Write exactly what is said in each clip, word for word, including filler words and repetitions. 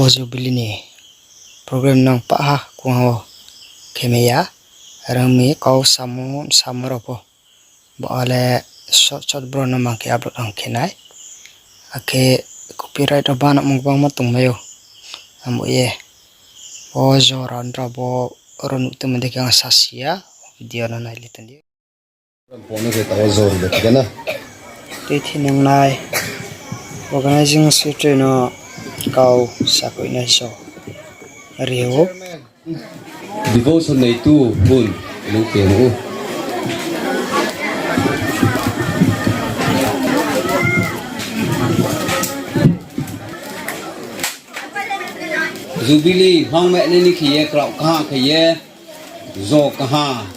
Jubilee ni program nang pah ha kung wo khe mai ya. Rang mi kau samo, samo rao pho. Bo ale short, short bro no mang khe upload ang khe nai. Akhe copyright rao bana mung bangma tongmai ou. Amo ye. Bo jora nra bo oro nuh tongmo dei khe ang sasi ya. Video no nai le tong di. Tei thinang nai. Organizing secretary no kau sakoi nai so. Rio. Devotion nai tu hun nung temo. Jubilee hang me nini khe ye krao kaha khe ye. Jo kaha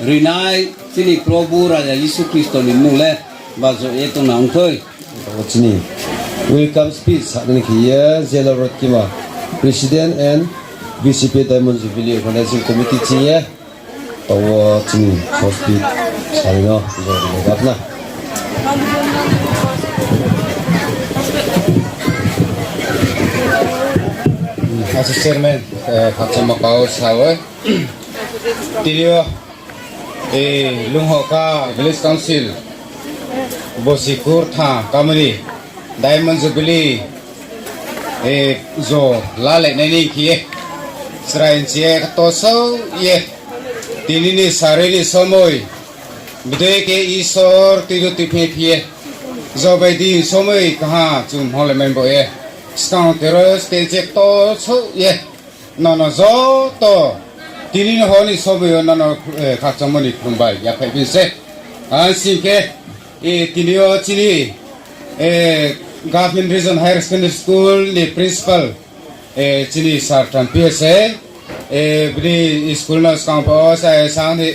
rinai chini Probu Raja Jisu Khristo ni mmung le bajo ye tongna ongthoi. Tao chini welcome speech sa nini khe ye Jela Rotkima, President and V C P Diamond Jubilee Organizing Committee ching ye. Tao chini short speech sa no jo ri le gapna. Asa chairman, eh, khakchangma kau sa o. Tini yo, eh, Lunghoka Village Council, bosi kurtha kamani, Diamond Jubilee, eh, jo lalai nai ni khe ye, chrai nchi ye, kto sao ye, tini ni sari ni somoi, bdei khe Isor tuidu tuiphai phi ye, jo bai di somoi kaha chung hole mai bo ye, skang tero stage kto sao ye, Nono joto tini ni hor ni somoi yo nono, eh, khakchangmo ni khlum bai yaphai phi se. Ang sing khe, eh, tini yo chini, eh, Government Region Higher Secondary School ni principal, eh, chini sir Thampi se, eh, bini school no skang pho sa, eh, sang ni,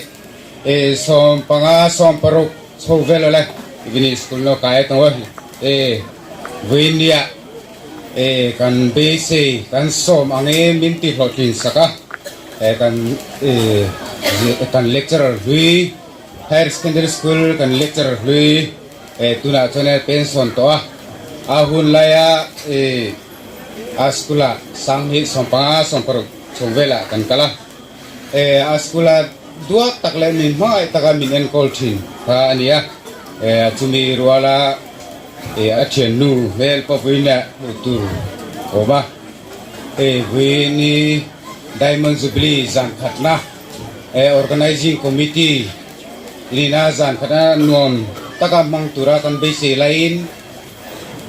eh, som panga, som paruk, so velo le, bini school no kai tong o, eh, buin ya, eh, kan bese, kan som ang e minti hlo tin saka, eh, kan, eh, je, kan lecturer hlui, higher secondary school kan lecturer hlui, eh, tuna chone pension to a. Ahun laya, eh, a school a sang ni som panga, som paruk, so vela kan kala. Eh, a school a duak tak le min hmai taka min en kol thin. Ha, ani ya. Eh, achumi ruala, eh, athian nu, mel pa buina, utu, oba. Eh, buini Diamond Jubilee zan khatna. Eh, organizing committee, ini na zan khatna nuam taka mang tura kan bese lain.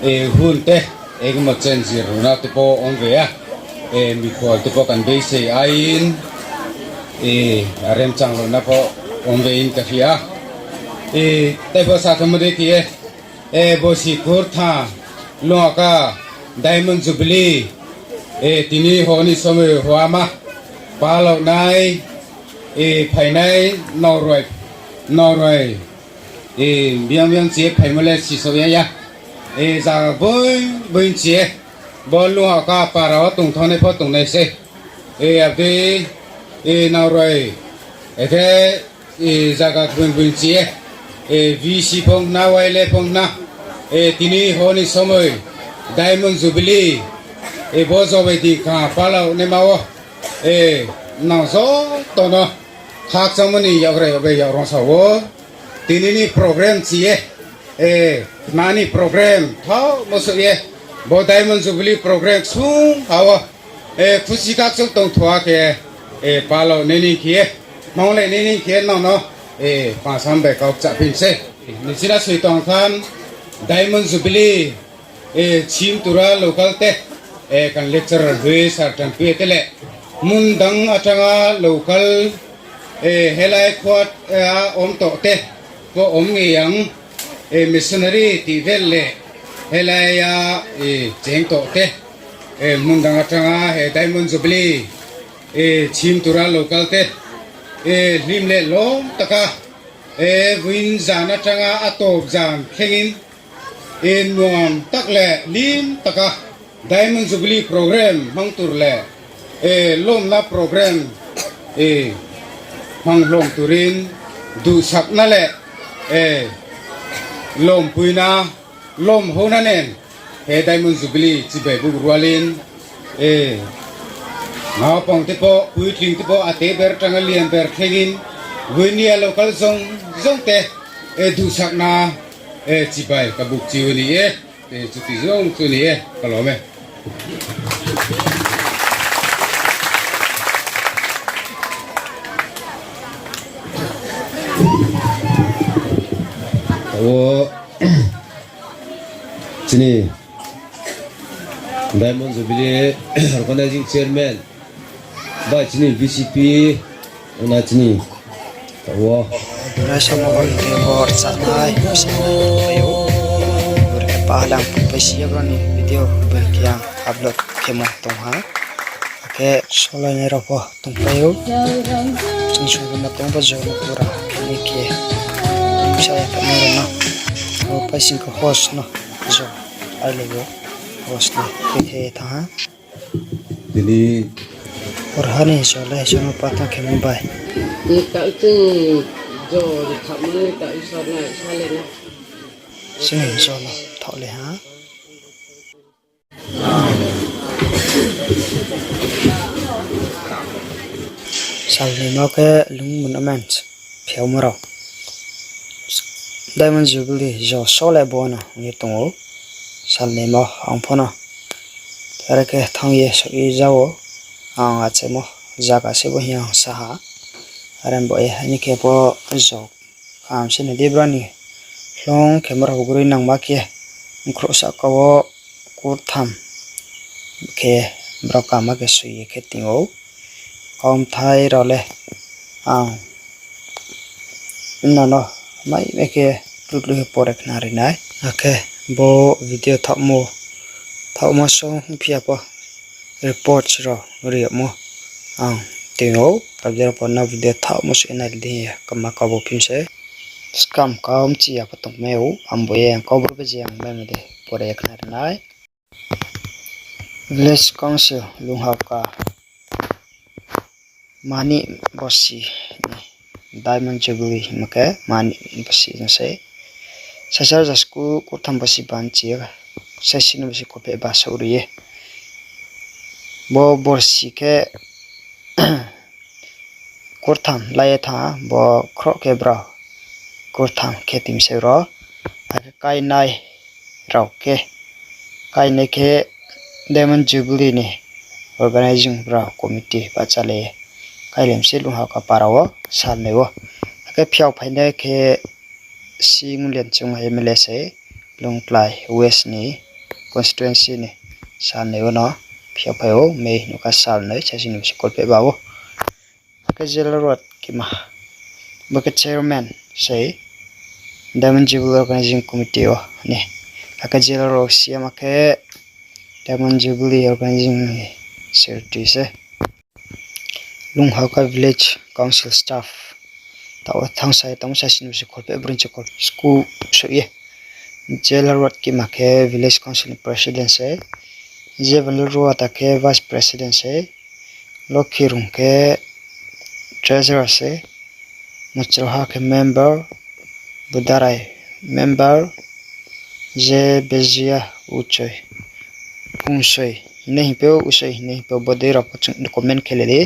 Eh, hun te, eh, mo chen zir na te po ong ve ya. Eh, mi pol te po kan bese ain. Eh, arem chang lo na po ong ve in ka hia. Eh, te po sa thamo de ki eh. Eh, bosi kurtha, Lunghoka, Diamond Jubilee. Eh, tini hor ni somoi hor ma. Palo nai, eh, phainai, naoroi, naoroi. Eh, biang biang chie phaimo le si so ya ya. Eh, zaga boi, boi chie. Bo Lunghoka para wo tongthongnai pho tongnai se. Eh, abdi, eh, naoroi. Eke, eh, zaga boi, boi chie. Eh, V C phong na, Y L A phong na. Eh, tini hor ni somoi. Diamond Jubilee. Eh, bo jobai di ka pala ne ma wo. Eh, nang joto no. Khakchangmo ni yakgra bai yakrong sa wo. Tini ni program chi ye, eh, nani program, thao moso ye, bo Diamond Jubilee program sung ha wo, eh, khusi khakchang tong thua khe, eh, palo nini khe, nongle nini khe nono, eh, pasam bai kau cha pin se. Nini sina sui tong khan, Diamond Jubilee, eh, Chimtura local te, eh, kan lecturer hui sar tang pi te le. Mundang Athanga local, eh, helai khuat, eh, a om to te, ko om nge yang, eh, missionary ti vel le, helai ya, eh, cheng to te, eh, Mundang Athanga, eh, Diamond Jubilee, eh, Chimtura local te, eh, hlim le lom taka, eh, buin zan Athanga atop zan khengin, E nuam tak le lim taka Diamond Jubilee program hmang tur le, e lomna program, e hmang hlom turin, dusakna le, e lom puina, lom hona nen, he Diamond Jubilee chibai buk rualin, E, ngao pong te pho, puitling te pho, ate ber tang a liam ber khengin, wini a local zong, zong te, e, dusakna, e, chibai kabuk chi wini e, e, chuti zong chuni e, kalom e. Wo, chini Diamond Jubilee Organizing Chairman bai chini V C P, ona chini, wo. Bura samo hoi ke bor chanai, sanai tongpai ou. Bura khe pahalang tongpai si ya brao ni video bura khe ang upload khemo tong ha. Akhe solai nai rao pho tongpai ou. Chini sungkhe ma tong bo jo no pura khe ni khe. Sa ya tamo rao no. O paising khe host no jo. Ai le yo. Host no khe khe thanng ha. Tini. Orha ni jo le jo no patha khe mung bai. Ni ta chini jo ni thapmo ni ta Isor nai sa le na. Chini jo no thao le ha. Sal ni no khe lung monument phiaomo rao. Diamond Jubilee jo sole bo no ong ye tong ou. Sal ni no ang pho no. Are khe thanng ye souh ye ja ou. Ang achaimo zaga se bo hing ye ang sa ha. Are bo ye haini khe bo jo Kaham se nai di brao ni. Hlong khe brao huguroi nangma khe, bkhrouh sahka wo kurtham khe brao kaham khe soi ye khe ting ou. Kaumthai rao le ang nono mai mai khe tlutlu khe pore khnari nai. Akhe bo video thaohmo, thaohmo song phi ya pho reports rao ri yagmo ang ting ou, tabjaro pho no video thaohmo soi nai di hing ye kama kabo phim se. Skam kaumchi ya pho tongmai ou, ang bo ye ang kaubru be je ang bai ma de pore khnari nai. Village Council Lunghauka Mani bosi ni Diamond Jubilee hingmo khe Mani bosi no se. Sasar jasku kurtham bosi banchi ye, saisi ni bosi kopheh ba souh ri ye. Bo borsi khe kurtham lai ye thanng ha, bo khroh khe brao kurtham khe timsai rao. Akhe kainai rao khe, kainai khe Diamond Jubilee ni organizing brao committee bahcha le ye. Kailem se Lunghauka para wo salnoi wo. Akhe phiao phainai khe si Ngulian Chungha M L A se Lungtlai West ni constituency ni salnoi wo no phiao phai ou May nokha salnoi saisi ni bosi kolpheh ba ou. Akhe Jela Road kima. Bo khe chairman se Diamond Jubilee Organizing Committee wo ni. Akhe Jela Road C M akhe Diamond Jubilee Organizing ni secretary se. Lunghauka Village Council staff. Taoh thanng sai tamo saisi ni bosi kolpheh broi ni se kol school souh ye. Jela Road kima khe Village Council ni president se. Jebel Road akhe vice president se. Lokhi Rung khe treasurer se. Muchroha khe member. Budarai member. Je Bezia Uchoi. Unsoi hing ye hing phi ou, Usoi hing ye hing phi ou, bodei rao pho chung comment khe le di.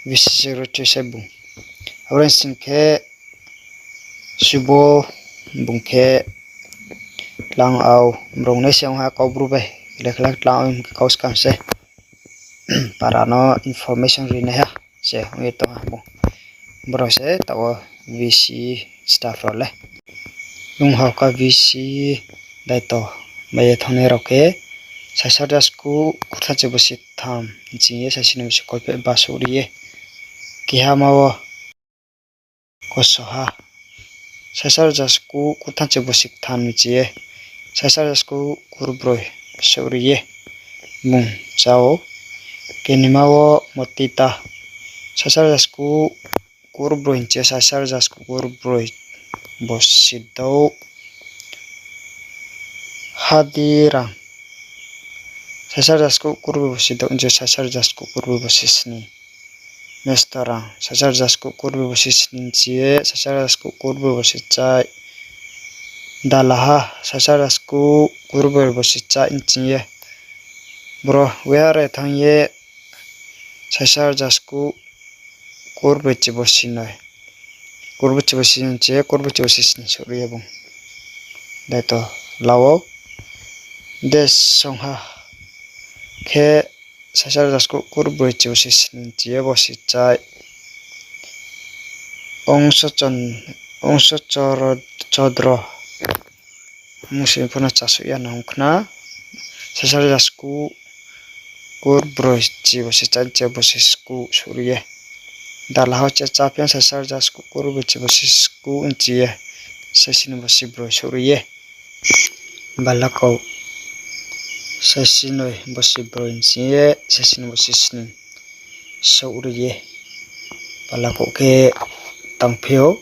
V C secretary se bung. Abo ni sing khe Subo bung khe tlang au, brung nai se ong ha kaubru bai. Lekha le tlang au hing khe kau skam se. Para no information ri nai ha se ong ye tong ha bung. Brao se taoh wo V C staff rao le. Lunghauka V C daito bai ye thanngnai rao khe, sasar jasku kurthanchi bosi tham ching ye saisi ni bosi kolpheh ba souh ri ye. Kehama wo Kosoha, sasar jasku kurthanchi bosi tham ching ye, sasar jasku kurbroi souh ri ye bung chá ou. Kenima wo Motita, sasar jasku kurbroi ching ye sasar jasku kurbroi bosi douh. Hadirang, sasar jasku kurbroi bosi douh ching ye sasar jasku kurbroi bosi sni. Mestorang, sasar jasku kurbroi bosi sni ching ye sasar jasku kurbroi bosi chai. Dalaha, sasar jasku kurbroi bosi chai ching ye Bro, waiha rai thanng ye saisa rza skuh kurbroi chibo sinoi, kurbroi chibo sinoi chi ye kurbroi chibo sisnoi souhri ye bung daito la ou. De songha khe saisa rza skuh kurbroi chibo sisnoi chi ye bo sichai Ongso Chon-, Ongso Choro-, Chodro mung se pho no chasuh ya nang khna. Saisa rza skuh kurbroi chibo sichai chi ye bo si skuh souhri ye. Dala ho che chá phi ya saisa rza skuh kurbroi chibo si skuh nchi ye saisini bo si broi souhri ye. Balakouh saisinoi bo si broi nchi ye saisini bo si sning souhri ye. Balakouh khe tangphi ou.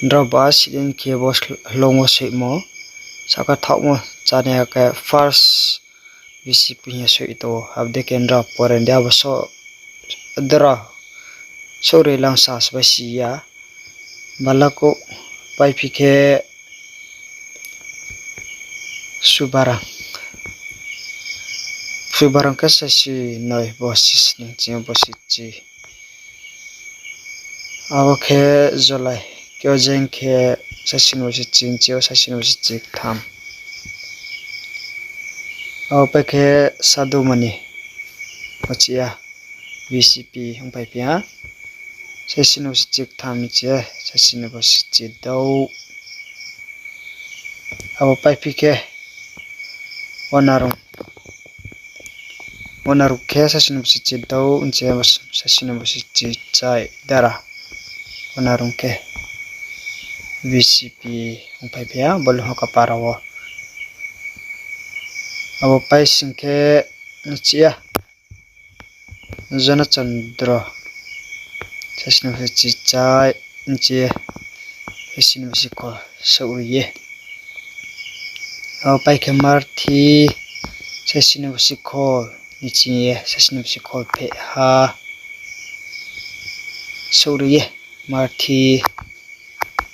Nrao ba sidin khe bo hloung wo soihmo, saka thaohmo chánai ya khe first V C P hing ye soih tong ou, abo dei khe nrao pore di abo so dra souhri lang sa sbai si ya. Balakouh paiphi khe Subarang. Subarang khe saisinoi bo si sning chi ye bo si chi. Abo khe Jolai, khe o jeng khe saisini bo si chi nchi ou, saisini bo si chi ktham. Abo pai khe Sadumani, bo chi ya, V C P ongpai phi ha. Saisini bo si chi ktham nchi ye saisini bo si chi dou. Abo paiphi khe Onarung. Onarung khe saisini bo si chi dou nchi ye saisini bo si chi chai dara. Onarung khe V C P ongpai phi ha bo Lunghauka para wo. Abo pai sing khe nchi ya Jona Chandra, saisini bo si chi chai nchi ye saisini bo si kho souhri ye. Abo pai khe Marthi, saisini bo si kho ni chi ye saisini bo si kho pheh ha souhri ye. Marthi,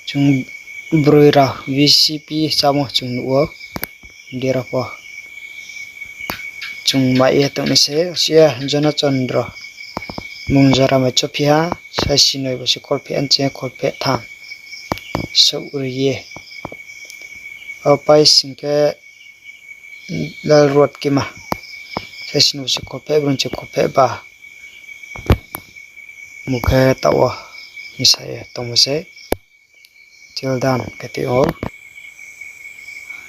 chung broi rao V C P chámo chung nuh ou, dera pho chung mai ye tongnai se, si ya Jona Chandra, mung jora mai chophi ha, saisinoi bo si kholpheh nchi ye kholpheh tham souhri ye. Abo pai sing khe Lalruatkima, saisini bo si kholpheh bru nchi kholpheh ba mung khe taoh wo hingsa ye tongmo se. Childan khe tei ou,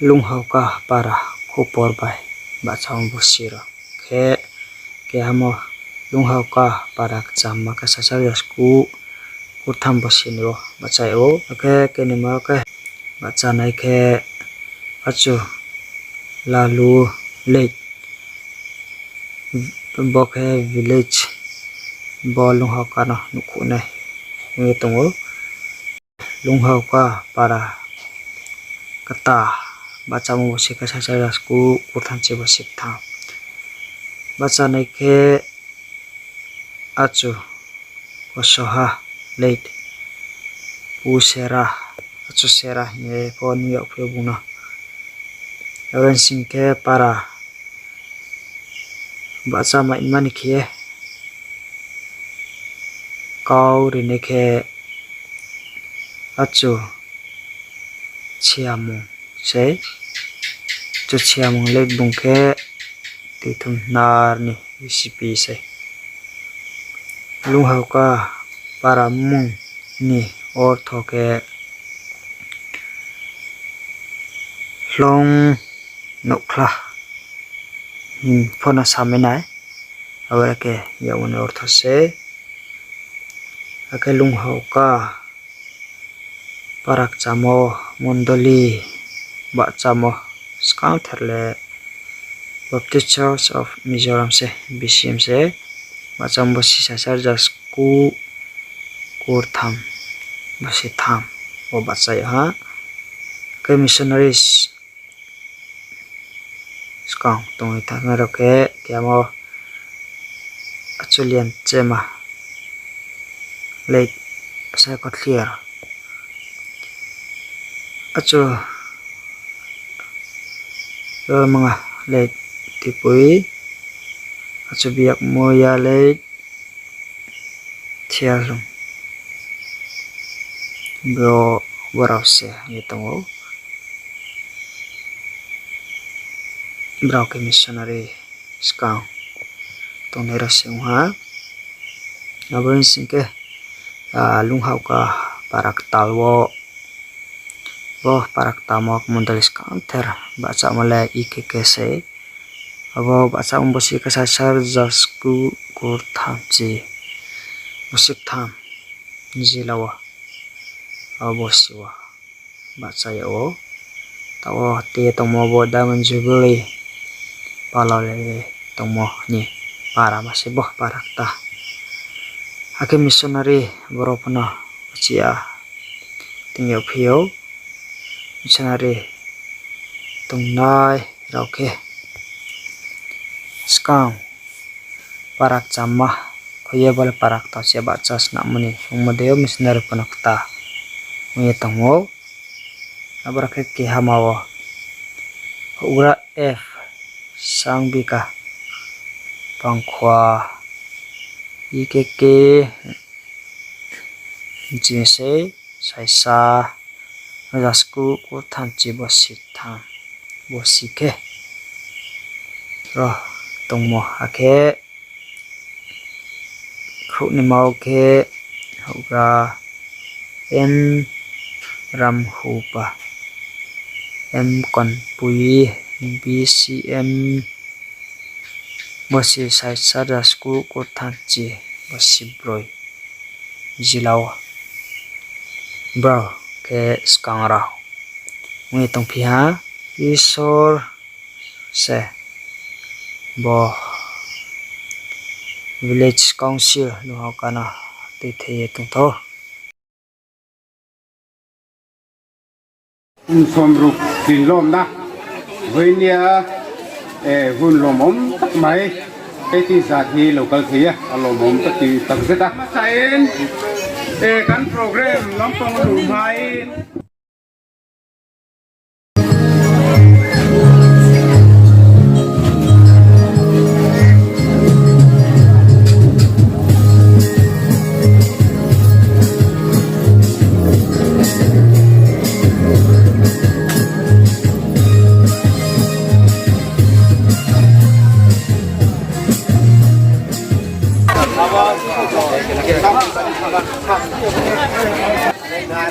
Lunghauka para khupor bai bahchamo bo si rao khe, kehamo Lunghauka para kchamma khe saisa rza skuh kurtham bo si ni wo bahcha ou, akhe kenima khe bahchanai khe Achu Lalu Late, bo khe village, bo Lunghauka no nuhkhouh nai ong ye tong ou. Lunghauka para kta bahchamo bo si khe saisa rza skuh kurtham chi bo si ktham. Bahchanai khe Achu Kosoha Late, Pu Sera, Achu Sera hing ye pho nuh yagphi ou bung no. Abo ni sing khe para bahchamaima ni khe kau rinai khe Achu Siamung sei. Achu Siamung le bung khe Tuithumhnar ni V C P sei. Lunghauka para mung ni ortho khe hloung nouhkhla hing pho no samai nai, abo khe yagmo ni ortho se. Akhe Lunghauka para kchamo mondoli bahchamo skangther le Baptist Church of Mizoram se, B C M se. Bahchamo bo si saisa rza skuh kurtham bo si tham wo bahcha yag ha. Akhe missionaries skang tongwi thangnai rao khe, kehamo Achu Lianchema Late, Saikothiar, Achu Lolmanga Late, Tipui, Achubiak Moyalei, Thialung. Bro, brao se ye tong ou. Brao khe missionary skang tongnai rao se ong ha. Abo ni sing khe, ah, Lunghaoka para ktal wo, bo para ktal wo mondoli skangther bahchamo le E K K se. Abo bahchamo bosi khe saisa rza sku kurthamchi, bosi ktham jila wo, abo bosi wo bahcha yag ou. Taoh wo tei ye tongmo bo Diamond Jubilee pala le tongmo ni para ma se bo para kta. Akhe missionary boro pho no uchih ya ting yagphi ou. Missionary tongnai rao khe skang para kchamma khui ye bo le para kta se bahcha snamo ni ongmo dei yo missionary pho no kta ong ye tong ou. Aboro khe kehama wo Houhgra F Sangbika Pangkhua E K K chini sei saisa rza sku kurthamchi bosi tham bosi khe ro tongmo. Akhe khrouh ni ma wo khe houhgra M Ramhupa, M Konpui, B C M, bosi saisa rza sku kurthamchi bosi broi jila wo. Brao khe skang rao ong ye tongphi ha, Isor se bo village council Lunghaoka no tuithei ye tongthou. Umsom ruk klinlom na. Boinia, eh, hun lomom mai. Eti jati local khe ye, alomom tak ti tak jeta. Masain, eh, kan program lompong lumai.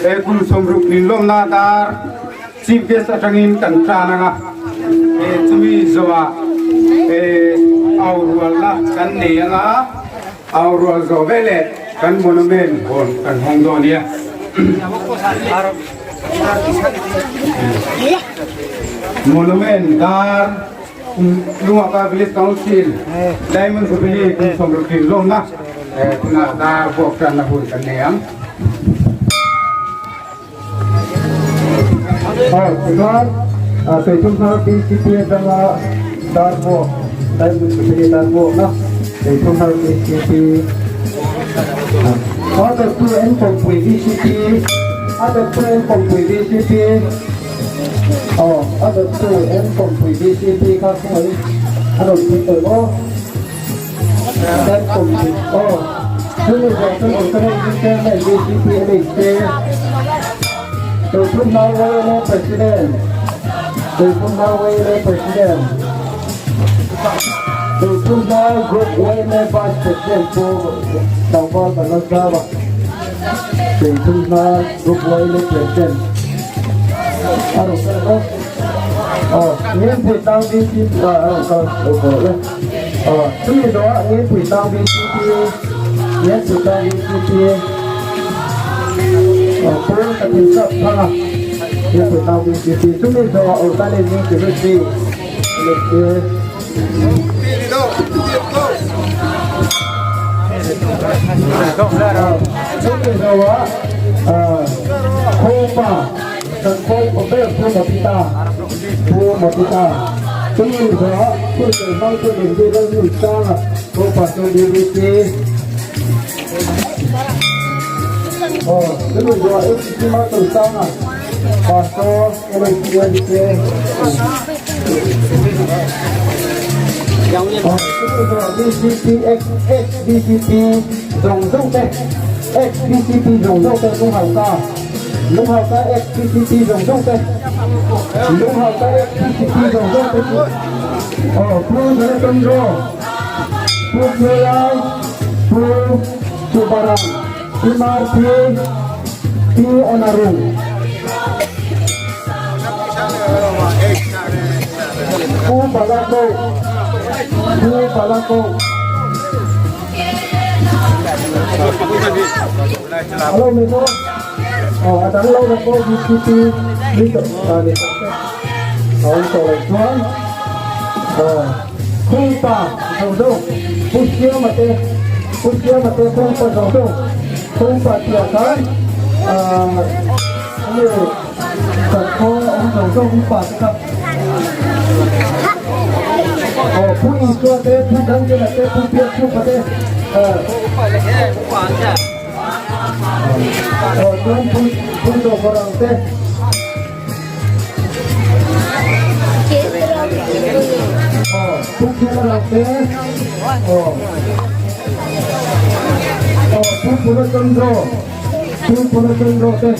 Eh, kum somruk ni lomna dar, chief guest atangin kan tra nanga. Eh, chumi joa, eh, aurual la kan ne yanga, aurual jo bele kan monument hon kan hong do niya. Monument dar, Lunghaoka Village Council, Diamond Jubilee, kum somruk ni lomna, eh, kuna dar bo kran na hun kan ne yang. Oh, dar, ah, Toithumthar B C P dama dar bo, Diamond Jubilee dar bo na, Toithumthar B C P. Other two N Kompui B C P, other two N Kompui B C P. Oh, other two N Kompui B C P ka koi. Other two, oh. N Kompui, oh. Sini jatuh, jatuh, jatuh, B C P, N H K. Toithumthar Y M A President. Toithumthar Y M A President. Toithumthar Group Y M A Vice President, Pu Dangba Banasaba. Toithumthar Group Y M A President. Aro, aro, oh, Ngenphuitang B C P, ah, aro, aro, aro, aro, oh, sini do, Ngenphuitang B C P, Ngenphuitang B C P, oh, Pu Katin Sap Thanga, Ngenphuitang B C P, sini do, oh, Tale ni Secretary, Sini do wa, ah, Khopa, Sakhoi Khopa, Pu Mapita, Pu Mapita. Sini do wa, Pu Sembang, Pu Dengdi, Pu Sanga, Khopa, Pu Dengdi. Oh, sini do wa, Pu Sima, Pu Sanga, Pastor. Hello, P M K. Oh, B C P, ex, ex B C P, jong jong te. Ex B C P jong jong te, nung hauka. Nung hauka ex B C P jong jong te. Nung hauka ex B C P jong jong te. Oh, Pu Jana Chandra. Pu Kheyai. Pu Subarang. Pu Marthi. Pu Onarung. Pu Palako. Pu Palako. Hello, Mister. Oh, adang lo rako B C P. Mister, ah, Mister. Oh, sorry, sorry. Oh. Khungpa jong jong. Pusia mate. Pusia mate khungpa jong jong. Khungpa tia kan. Ah, ini. Sakho, ang jong jong khungpa tia. Oh, pu isua te, pu dang je na te, pu pia pu pa te. Ah. Oh, tuan pu, pu do korang te. Oh, pu khe rang te. Oh. Oh, pu Purna Chandra. Pu Purna Chandra te.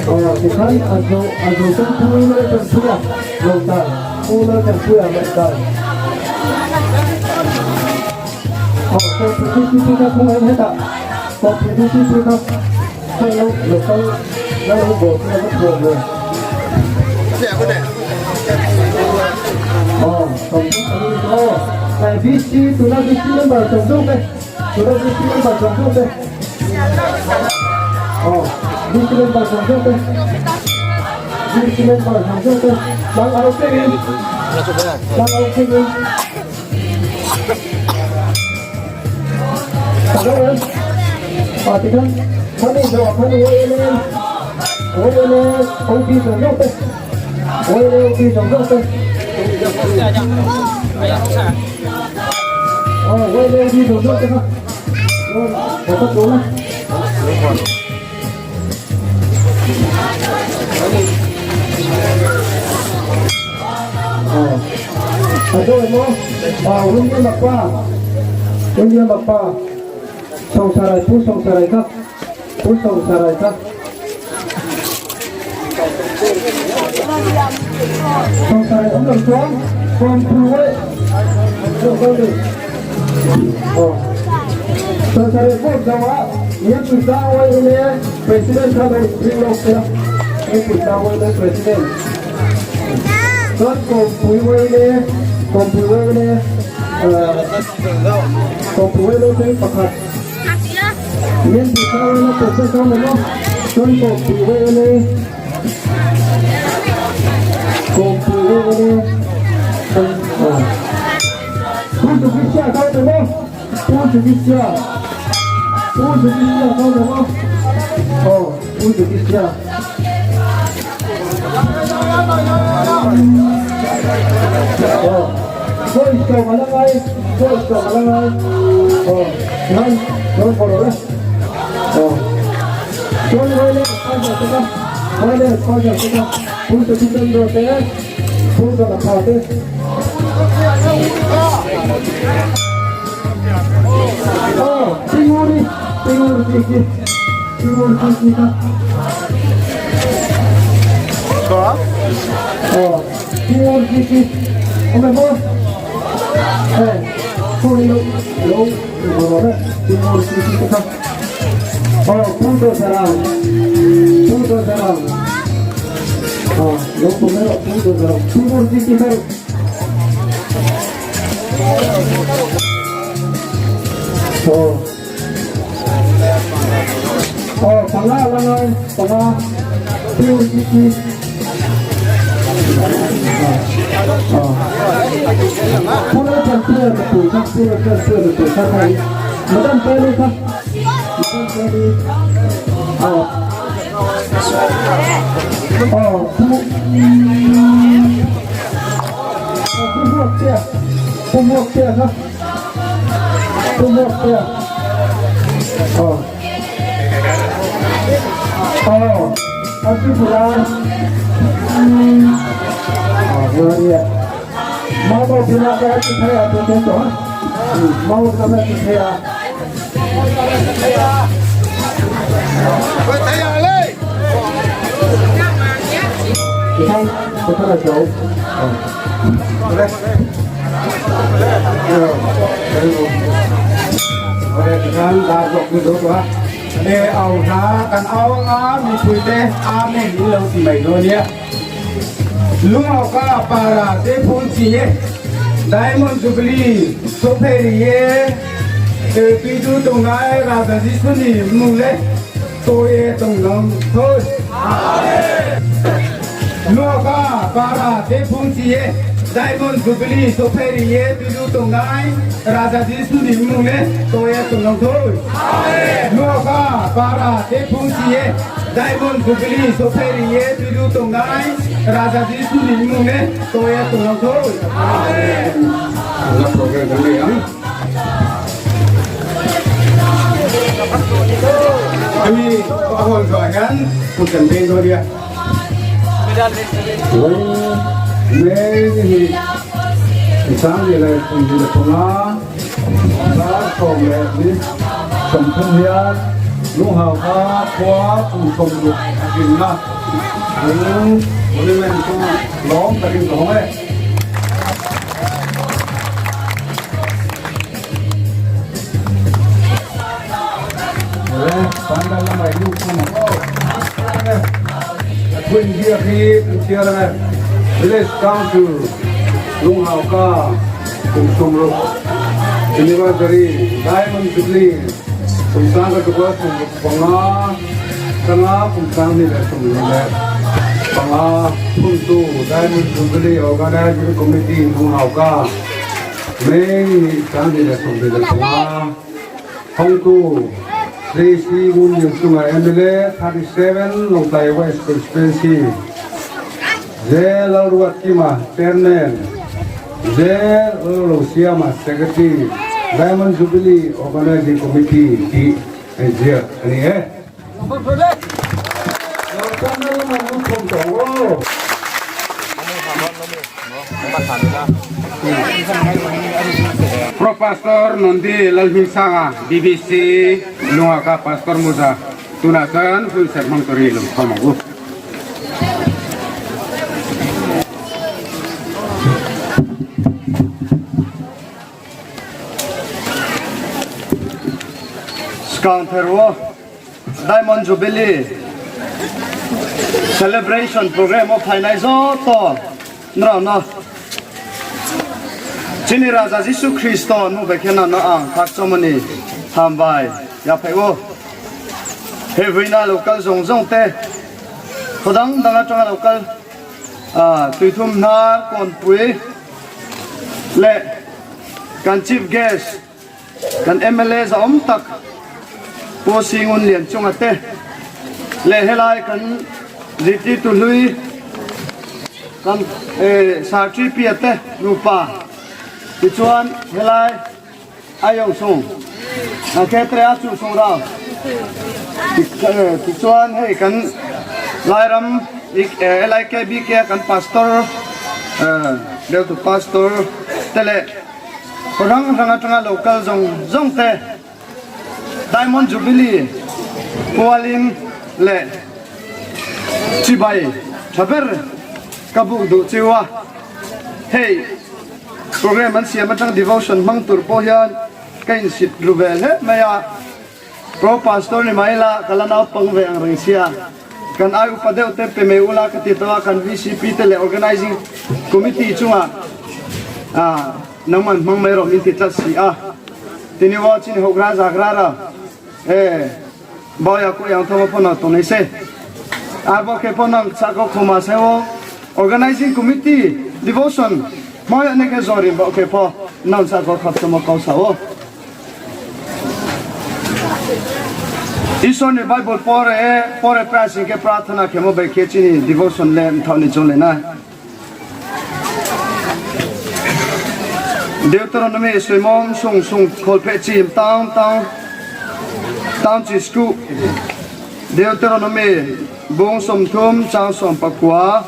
Oh, bukan ajo, ajo kan pu lo kan pu ya. Lo ta. Pu lo kan pu ya, lo ta. Oh, so, pu pu pu ka pu ai heta. Ko pu pu pu pu ka. Ko lo, lo ka. Na lo bo, na lo bo. Oh, so, oh. Eh, B C, tuna B C member, so, so, eh. Tuna B C member, so, so, eh. Oh, B C member, so, so, eh. B C member, so, so, eh. Lang au ke ni. Lang au ke ni. Ada kan? Perhatikan. Kami jawab, kami Y M A. Y M A, O B jawab, jawab, eh. Y M A, O B jawab, jawab, eh. Oh, Y M A, O B jawab, jawab, eh. Oh, dapat dulu lah. Oh. Ajo emo. Ah, William apa? William apa? Songsarai, pu songsarai ka. Pu songsarai ka. Songsarai, om dong suang. Kom phu wai. Oh. Songsarai, kom jawa. Ye pu jawa ini. President ka lo, bring lo kira. Ini pun tahu ini president. Kan kompui wai ni, kompui wai ni, eh, kompui wai ni tadi pakat. Ini pun tahu ini president ka lo. Kan kompui wai ni, kompui wai ni, kan, oh. Pun tu bisa kau tu mo. Pun tu bisa. Pun tu bisa kau tu mo. Oh, pun tu bisa. Oh. Kau iskau malang ai. Kau iskau malang ai. Oh. Nan, nan korang lah. Oh. Kau ni mana? Kau jatuh kan? Mana? Kau jatuh kan? Pun tu bisa dua teh. Pun tu nak kau teh. Oh, tinguri, tinguri tiki, tinguri tiki ka. Ka? Oh, tinguri tiki. Ome mo. Eh, kau ni lo, lo, lo, lo, tinguri tiki ka. Oh, punto sarang. Punto sarang. Oh, lo, punto sarang. Tinguri tiki ka. Oh. Oh, pala, pala, pala. Pure tiki. Oh. Oh. Pura kan pura betul, kan pura, kan pura betul, kan hai. Madam pele kan. Madam pele. Oh. Oh, pu-, oh, pumuak dia. Pumuak dia, ha? Pumuak dia. Oh. Oh, asi pura. Ah, ya, ya. Mama pura ka tu saya tu tu tu. Mama pura tu saya. Kita, kita dah jauh. Oh. Boleh. Boleh, kita dah jauh tu tu ah. Ane au na kan au a mi pui te a me ni lo si mai do nia. Lunghaoka para te phung chi ye, Diamond Jubilee souhphai ri ye, eh, tuidu tongnai Raja Jisu ni mmung le to ye tong nang thoi. Lunghaoka para te phung chi ye, Diamond Jubilee souhphai ri ye, tuidu tongnai Raja Jisu ni mmung le to ye tong nang thoi. Lunghaoka para te phung chi ye, Diamond Jubilee souhphai ri ye, tuidu tongnai Raja Jisu ni mmung le to ye tong nang thoi. Amen. Ang na program khe mai ang. Kami pahon so ayan, kucang beng do dia. Wai, me ni, isang ni lai, kung ni lai, kung na. Ba, kong le ni, kung thum ya, lunghaoka, khua, kung thum lu, akin na. Kung, kung ni men kung, long, akin kung eh. Village Council, Lunghaoka, kum sumruk, anniversary, Diamond Jubilee, kum sang ka tukla sumruk panga, sanga kum sang ni le sumruk le panga, phung tu, Diamond Jubilee Organizing Committee, Lunghaoka, meng ni sang ni le sumruk le panga, Hongtu, Sri Sri Ngun Yun Sunga M L A thirty seven Longtlai West Constituency, je Lalruat Kima Chairman, je Lalo Siama Secretary, Diamond Jubilee Organizing Committee, di, eh, je, ani, eh. Pro Pastor Nondi Lalhmingsanga, B B C, Lunghaoka Pastor Muza, tuna kan, hui sermon tori lung thomong u. Skang ther wo. Diamond Jubilee Celebration Program wo phainai joto nrao no chini Raja Jisu Khristo ni mmung bai khe nrao no ang khakchangmo ni hambai yaphai ou. Hevina local jong jong te, khodang dang a chang local, ah, Tuithum na Konpui le kan chief guest, kan M L A za om tak, Pu Singun Lian Chunga te. Le helai kan G T Tului, kan, eh, Sartri Pia te, nupa. Tichuan helai Ayong Sung. Na khe tre achu sung rao. Ti, eh, tichuan hei kan Lairam, ik, eh, L I K B K kan pastor, eh, Deltu pastor te le. Rang rang a tang a local jong jong te Diamond Jubilee Pualing le chibai thaber ka buk du chiwa. Hei, program an siam a tang devotion mang tur po hian ka insit ru ve le maya. Pro pastor ni mai la, ka la naupang ve ang reng sia. Kan ai upa deuh te pe mai ula ka ti tawa kan V C P te le organizing committee chunga. Ah, nangman mang mai rom in ti tlat si a. Tini wo chini houhgra zagra ra. Eh, bau ya ko yang thoma phono tongnai se. Arbo khe pho nang sako khoma se o. Organizing committee, devotion. Mau ya ne khe jori bau khe pho nang sako khakchangmo kau sa o. Isor ni Bible pore, pore prasing khe prarthana khemo bai khe chini devotion le mthao ni chonglai na. Deuteronomy soimom sung sung kholpheh chim tang tang tang chi sku. Deuteronomy bung somthum chang som pakua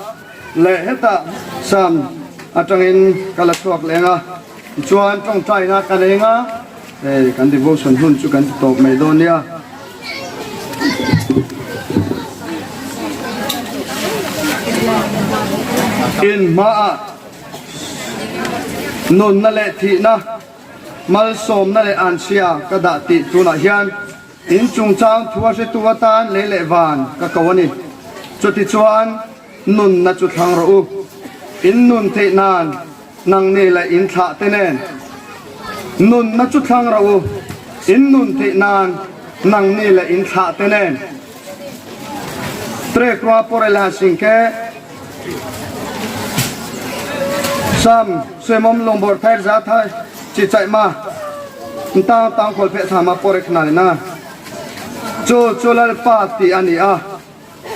le heta Sam atang in kala thuak lenga. Chuan tongchaina kan enga, eh, kan devotion hun chu kan tawp mai dawn nia. In hma ah nunna leh thihna, malsawmna leh ansia ka dah tih tunah hian, in chungchang thu a hretu atan lei leh van ka ko a ni. Chutichuan nunna chu thlang rawh u. In nun theih nan nangni leh in thlah te nen. Nunna chu thlang rawh u. In nun theih nan nangni leh in thlah te nen. Tre krua pore la sing ke. Sam, Suimom Lungbor Thairza Thai, Chichaima, Ntang Tangkhol Pheh Thama pore khna le na. Chu, chu Lalpa ti a ni a,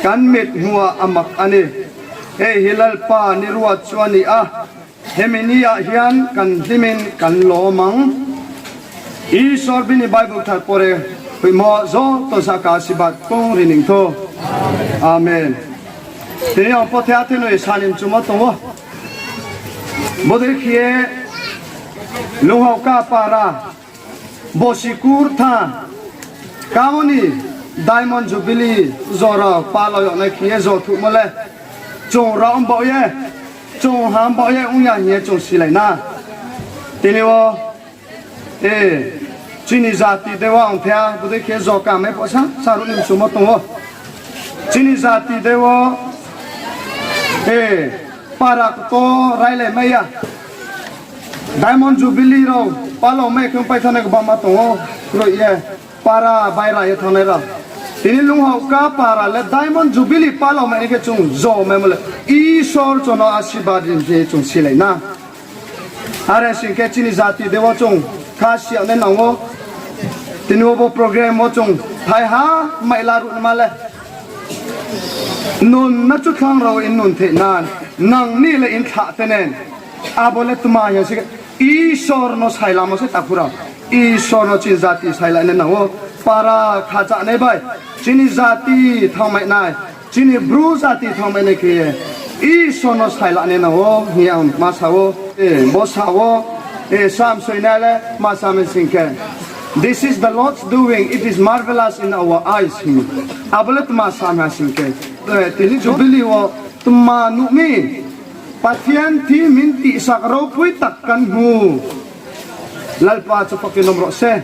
kan mit hmua a mak a ni. Hei hi Lalpa ni ruat chu a ni a, hemi ni ah hian kan hlimin kan lawm ang. Isor bini Bible thar pore huihmo zo to sa ka sibat kong ri ning tho. Amen. Tini ang pothe a thinoi sanim chumo tongo. Bodei khie Lunghauka para Bosikur tha, kamoni Diamond Jubilee jora palo yoknai khie jo thuhmo le. Chung raombao ye, chung hambao ye, ongya hing ye chung silai na. Tini o, eh, chini jati dewa ongthea, bodei khe jo kamai pho sa, saruh ni mchumo tongo. Chini jati dewa, eh, para kto railai maiya. Diamond Jubilee rao palo mai khe pai thana gbangma tongo, roi ye. Para baira ye thangnai rao. Tini Lunghauka para le Diamond Jubilee palo mai khe chung jo mai mo le. Isor chono asibad rin je chung silai na. Are sing khe chini jati dewa chung kha siya ne nang o. Tini obo program o chung thai ha mai la ruh ma le. Nun na chu thlang rao in nun the nan. Nang ni le in thlah te nen. Abo le tma ya se Isor no sailamo se takhu rao. Isor no chini jati sailai nai nang o. Para khacha nai bai. Chini jati thangmai nai. Chini bru jati thangmai nai khe. Isor no sailai nai nang o. Hing ye ang ma sa o. Eh, bo sa o. Eh, Sam soinai le ma sa mi sing khe. This is the Lord's doing. It is marvelous in our eyes. Hing. Abo le tma sa mi sing khe. Eh, tini Jubilee o tma nuh mi. Pathian thi min tihsak ropui tak kan hmu. Lalpa chapa khe nom rao se.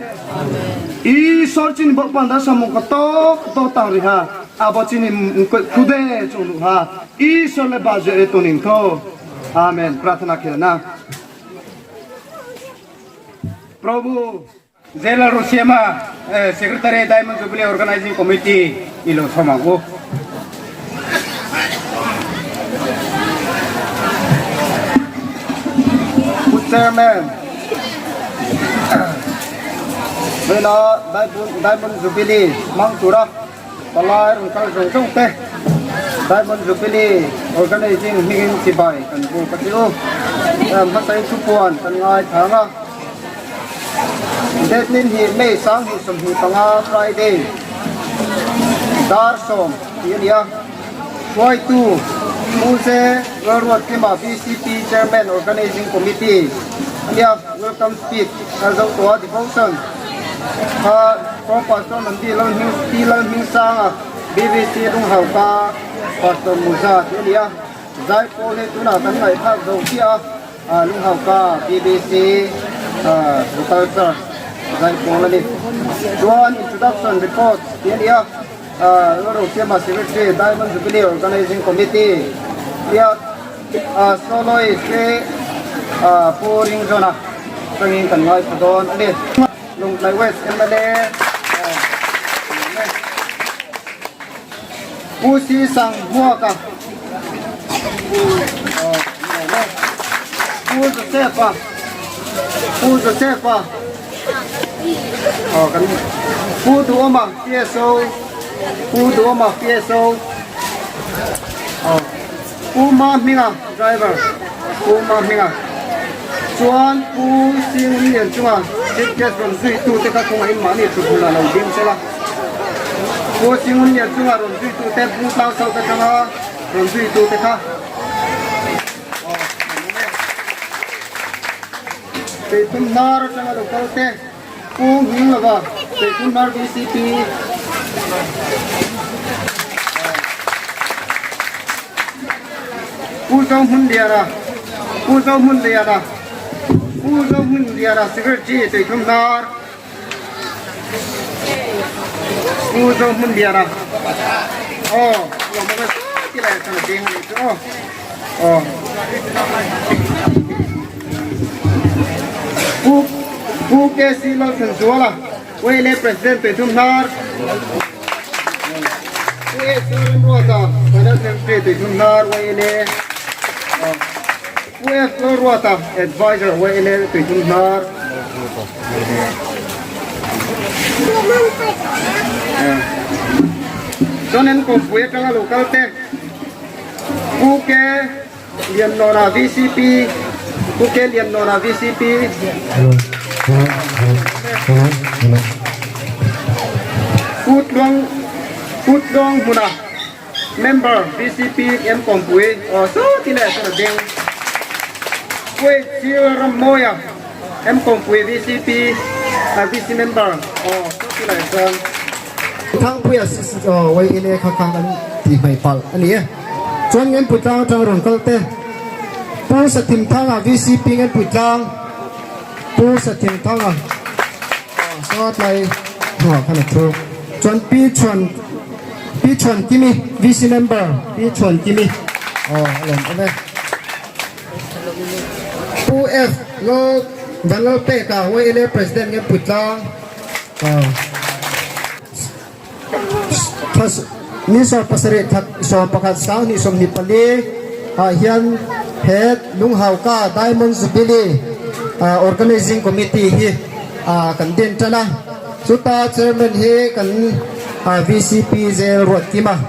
Isor chini bo panda samung kotor kotor tang ri ha. Abo chini mkoih khude chung nuh ha. Isor le baje e toning tho. Amen. Prarthana khe na. Prabhu. J Lalrusiama, eh, Secretary, Diamond Jubilee Organizing Committee, ilo somang o. Chairman, bela Diamond, Diamond Jubilee, mang tura. Palai rungkal rungtung te. Diamond Jubilee Organizing hingin chibai kan bu kati u. Em, masai supuan kan ngai thanga. Date nin hi May sang hi som hi panga Friday. Dar som, ye nia. Wai tu, Muse, World Kima B C P Chairman Organizing Committee. Nia, welcome speech, a zau tua devotion. Ha, Pro Pastor Nandi Lalhming, T Lalhming Sanga, B B C Lunghauka, Pastor Muza, te nia. Zai Paul he tuna kan ngai thak zau tia, a, Lunghauka, B B C, a, Local Church, Zai Paul ni. Tuan introduction report, te nia. A, Lalrusiama Secretary, Diamond Jubilee Organizing Committee. Nia, a, Soloi se, a, Pu Ringzona. Tangin kan ngai padon, ani. Lunglei West M L A. A, Pu Si Sang Muaka. A, Pu Josefa. Pu Josefa. Aw, kan Pu Duoma P S O, Pu Duoma P S O. Aw, Pu Ma Hminga driver, Pu Ma Hminga. Chuan Pu Sing Lian chunga chief guest ram zui tu te kha khunga in mani chu hula lo ding se la. Bo Singunia chunga Romjui tu te bung tang sao te tang ha, Romjui tu te kha. Toithumnar chunga local te. Pu Hing Laba, Toithumnar V C P. Pu Zau Hmun Diara, Pu Zau Hmun Diara, Pu Zau Hmun Diara, Secretary, Toithumnar. Pu Zau Hmun Diara. Oh, oh, mana sa kila ya sana deng ni tu. Oh. Oh. Pu, Pu K C Lal Sen Suala, Y L A President, Toithumnar. Pu S Ram Ruata, Finance Secretary, Toithumnar, Y L A. Oh. Pu F Lal Ruata, Advisor, Y L A, Toithumnar. Eh. Sonen Kompui tang ha local te. Pu K Lian Nora V C P. Pu K Lian Nora V C P. Pu Tlong, Pu Tlong Hmuna. Member V C P M Kompui, oh, so tila ya sana deng. Pu H C Ram Moya, M Kompui V C P, ah, V C member, oh, so tila ya sana. Thang Pui ya, oh, Y L A kha kha kan ti mai pal, ani e. Chuan Ngenpuitlang tang Rongkal te. Pu Sathim Thanga V C P Ngenpuitlang. Pu Sathim Thanga. Sawt lai. Hua, khana thu. Chuan Pi Chuan, Pi Chuan Kimi, V C member, Pi Chuan Kimi. Oh, alom, ame. Pu F Lal, Van Lal Peka, Y L A President Ngenpuitlang. Oh. Thas-, ni sawm pasari thak, sawm pakhat sang hnih sawm hnih pali, ah, hian het Lunghauka Diamond Jubilee, ah, Organizing Committee hi, ah, kan din tana. Chuta chairman hi kan, ah, V C P Zel Ruatkima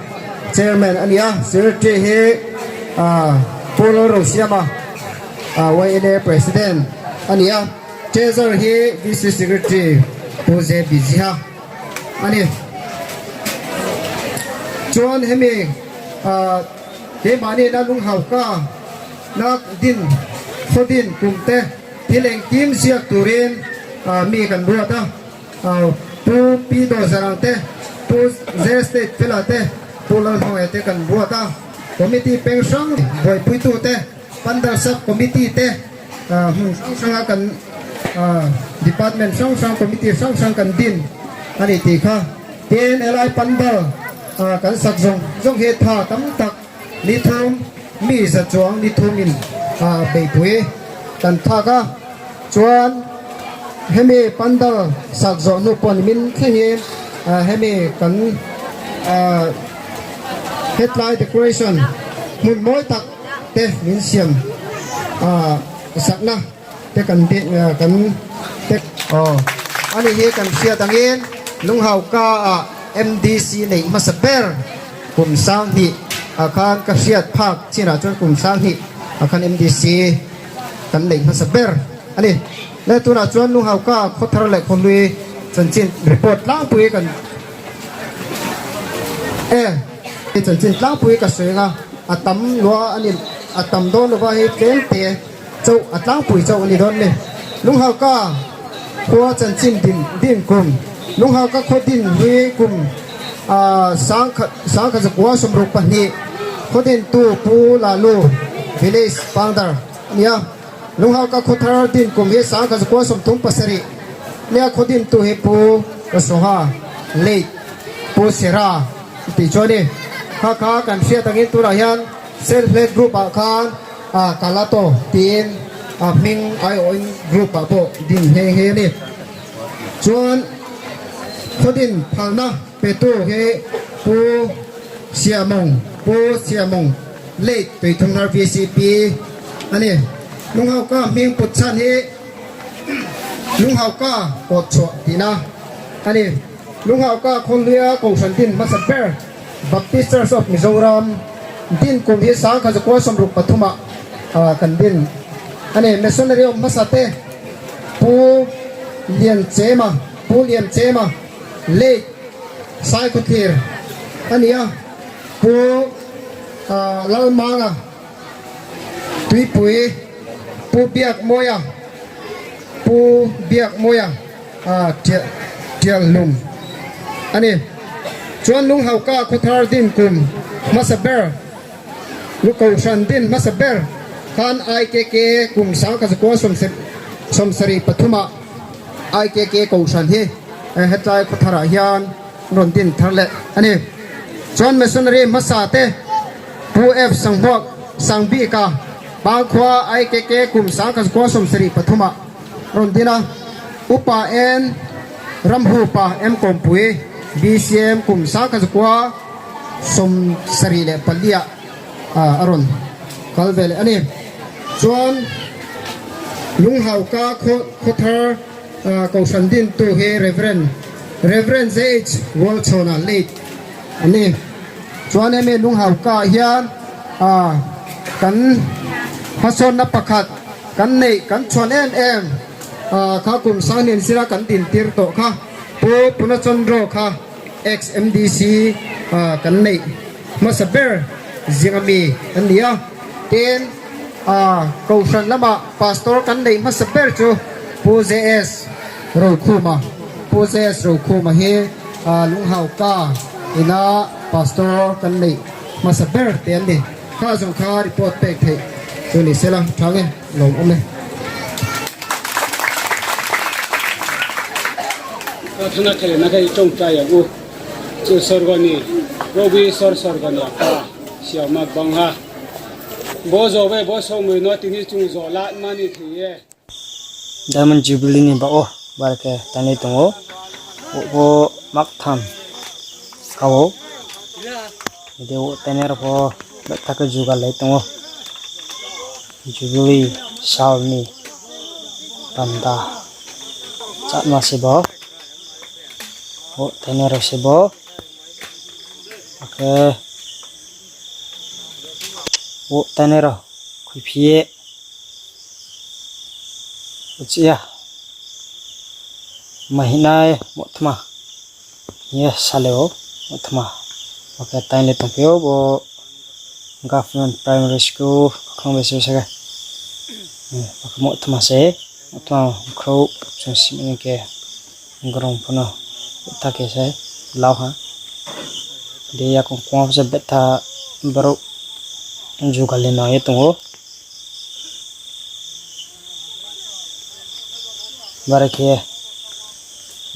chairman a ni a, secretary hi, ah, Pu Lalrosiama, ah, Y L A president a ni a, treasurer hi V C secretary Pu J B Ziha. Ani. Chuan hemi, ah, keimahni na Lunghauka na din, khaw din kum te, thil engkim ziak turin, ah, mi kan ruat a. Ah, Pu Pi Dawzarang te, Pu J State Fela te, Pu Lalhmawia te kan ruat a. Committee peng hrang, buaipuitu te, Pandal sub committee te, ah, hmm, hrang hrang a kan, ah, department hrang hrang, committee hrang hrang kan din a ni tih kha. Tin L I pandal, ah, kan sak zawng zawng hi tha tam tak ni thum, mi za chuang ni thum in, ah, beipui kan thak a. Chuan hemi pandal sak zawh hnu pawn min thleng in, ah, hemi kan, ah, hetlai decoration hmun mawi tak te min siam, ah, sakna te kan ti, ah, kan te, oh, ani hi kan hriat angin Lunghauka ah M D C neih hmasa ber kum sang hnih, ah, khan ka hriat phak chin ah chuan kum sang hnih, ah, khan M D C kan neih hmasa ber. Ani, le tuna chuan Lunghauka khawthar leh khawhlui chanchin report tlangpui kan, eh, chanchin tlangpui ka sawi ang a, a tam lua a ni, a tam dawn lova hi tlem te chauh, a tlangpui chauh a ni dawn ni. Lunghauka khua chanchin din, din kum. Lunghauka khaw din hlui kum, ah, sangkhat, sangkhat zakua sawmruk pahnih. Khaw din tu Pu Lalu, village founder a ni a. Lunghauka khawthar din kum hi sangkhat zakua sawmthum pasarih nia khaw din tu hi Pu Rasoha, late Pu Sera, ti chuan ni. Kha kha kan hriat angin tunah hian self help group ah khan, ah, Kalato tiin, ah, hming aiawhin group ah pawh din hei hei a ni. Chuan khaw din phalna petu hi Pu Siamawng, Pu Siamawng, late Tuithumhnar V C P a ni. Lunghauka hming put chhan hi Lunghauka Kawtchhuah tihna a ni. Lunghauka khaw hluia kohhran din hmasa ber Baptist Church of Mizoram din kum hi sangkhat zakua sawmruk pathum ah, ah, kan din a ni. Missionary awm hmasa te Pu Lian Chema, Pu Lian Chema, late Saikhothir, ani ya, Pu, ah, Lalmang a, Tuipui, Pu Biakmoya, Pu Biakmoya, ah, Tia-, Tiallum. Ani, chuan Lunghaoka Khothar din kum, masa ber, Lu Kohhran din masa ber khan I K K kum sangkha zakua som se-, som sari pathuma I K K Kohhran hi, eh, hetlai Khothar ah hian rawn din thar leh ani. Chuan missionary hmasa te Pu F Sanghmuak Sangbika Pangkhua I K K kum sangkha zakua som sari pathuma rawn din a, Upa N Ramhupa M Kompui B C M kum sangkha zakua som sari leh pali ah, ah, a rawn kal ve leh ani. Chuan Lunghaoka Kho-, Khothar, ah, Kohhran din tu hi Reverend, Reverend J H Walchhona late ani. Chuan hemi Lunghaoka hian, ah, kan hmasawnna pakhat kan neih kan chhuan em em, ah, kha kum sanghnih sira kan din tir tawh kha Pu Punachandra kha ex M D C, ah, kan neih hmasa ber zing ami an ni a. Tin, ah, Kohhran lama pastor kan neih hmasa ber chu Pu J S Rokhuma, Pu J S Rokhuma hi, ah, Lunghaoka ina pastor kan neih hmasa ber te an ni. Kha zong kha report pek thei chu ni sela thang e, lawm awm e. Prarthana khe na khe chong cha ya u. Chu sorgo ni, Probu Isor sorgo ni Apa, siama bang ha. Bo jo be bo somoi no tini chung jo la mani thei ye. Diamond Jubilee ni baoh wo bar khe tainai tong ou. Bo, bo maktham ka ou. Ede wo tainai rao pho betha khe jugal lai tong ou. Jubilee sal ni panda chatma se bo. Bo tainai rao se bo. Akhe bo tainai rao khuiphi ye uchih ya. Mahinai mohtma ye sale ou, mohtma. Akhe tainai tongphi ou bo Government Primary School, khakhlong bai se sa khe. Akhe mohtma se, mohtma khrouh chung simi khe. Grong phano betha khe se lau ha. De yakung kma se betha brouh jugal ni nang ye tong ou. Bare khe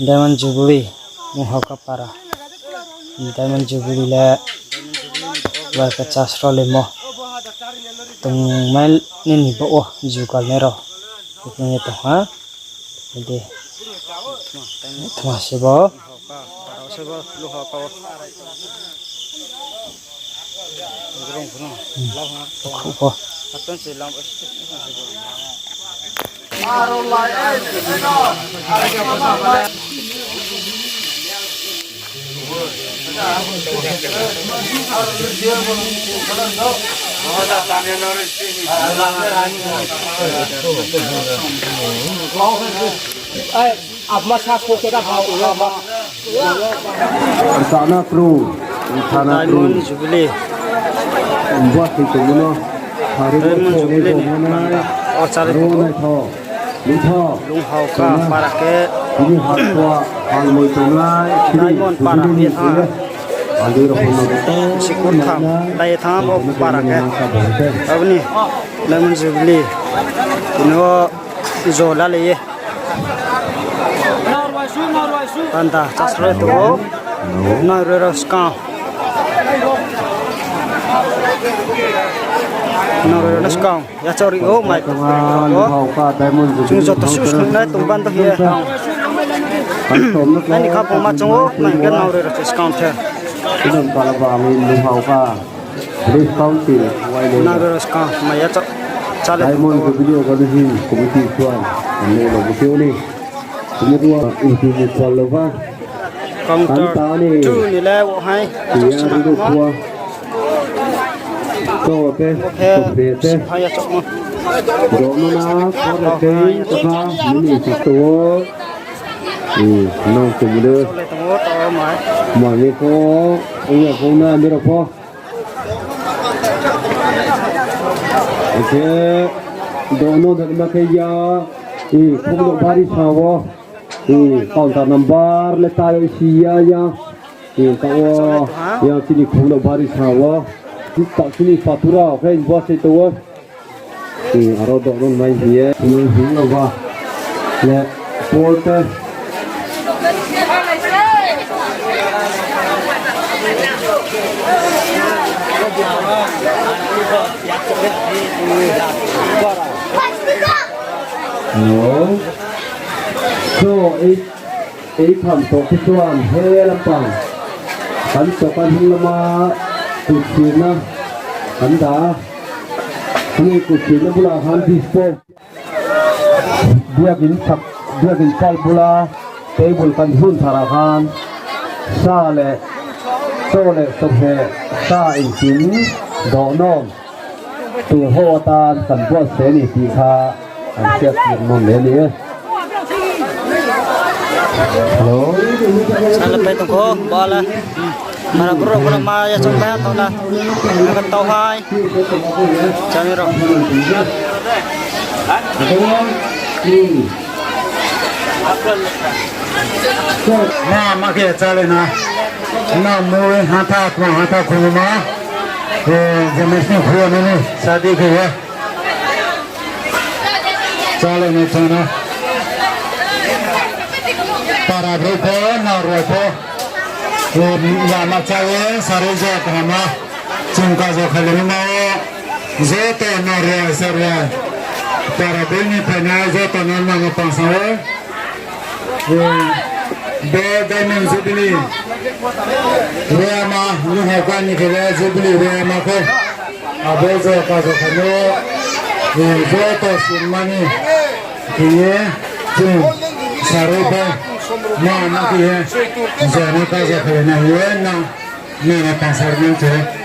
Diamond Jubilee Lunghaoka para. Diamond Jubilee le bare khe chasro lemo tongmai nini baoh wo jugal nai rao. Bekhong ye tong ha. Ede. Thma se bo. Khuh pho. Rchana kru, rchana kru. Diamond Jubilee. Buat itu mano. Hari Diamond Jubilee ni panda. O, chale ro nai tho. Lunghaoka para khe. Ini hakwa, hangmoi tongnai, Diamond para ni tha. Sikur tham, dai tha bo para khe. Aboni Diamond Jubilee. Ino jo lale ye. Panda chasro tong ou. Nang roi rao skang. Nang roi rao skang. Yachaoh ri ou mai tong ou. Chung joto suh snungnai tong ban do hing ye ang. Aini khaphang ma chung ou, mai hing khe nang roi rao se skang the. Nang roi rao skang, mai yachaoh. Chale. Diamond Jubilee Organizing Committee chuan, ang le lo bu keu ni. Ini dua inti ni kual lo ba. Counter two ni le wo hai. Iya, ri du kua. Ko te, ko te te. Hai ya chok mo. Ro no na, ko te te, ko ka, mini si to. Hmm, nang tum de. Chok le tong ou, to mai. Mani pho, ongya pho na, bero pho. Oke, dono dharma khe ya, i, khumno bari sa wo, i, counter number le ta yo si ya ya, i, ta wo, ya chini khumno bari sa wo, ta chini patura, oke, bo se to wo. Aro dono nai hing ye, nung hing no ba. Le, porte. No. So, it Ei tham to khe chuan he lampang. Kan to kan hung lama kuchina. Kan da. Hini kuchina bula han dispo. Biakin sak, biakin sal bula. Table kan hun thara han. Sa le. So le so he. Sa in tin. Do nom. Tu ho tan kan buat se ni ti kha, an siat siat mong le ni. Hello. Sa le pai tong kho, ba la. Mara bro, bro, ma ya chong ta, tong na. Na kan tau hai. Chami ro. Na, ma khe chale na. Na, mo, ha tha, mo, ha tha, khuma. Eh, jemesni khua nani, sadi khe ya. Chale na chana. Para bro pho, na ro pho. O, ya ma chaye, sari ja kahama. Chung kajo khailai ma o. Joto na ro sa ro. Para bro ni phainai joto no nang pangsa o. O, bo Diamond Jubilee. Rema, nung ha kani khe Jubilee rema khe. Abo jo kajo khaino, eh, joto sinmani khe, chung saroi pho, ma, ma khe, jani kajo khe na ye na, na na pasar nang khe.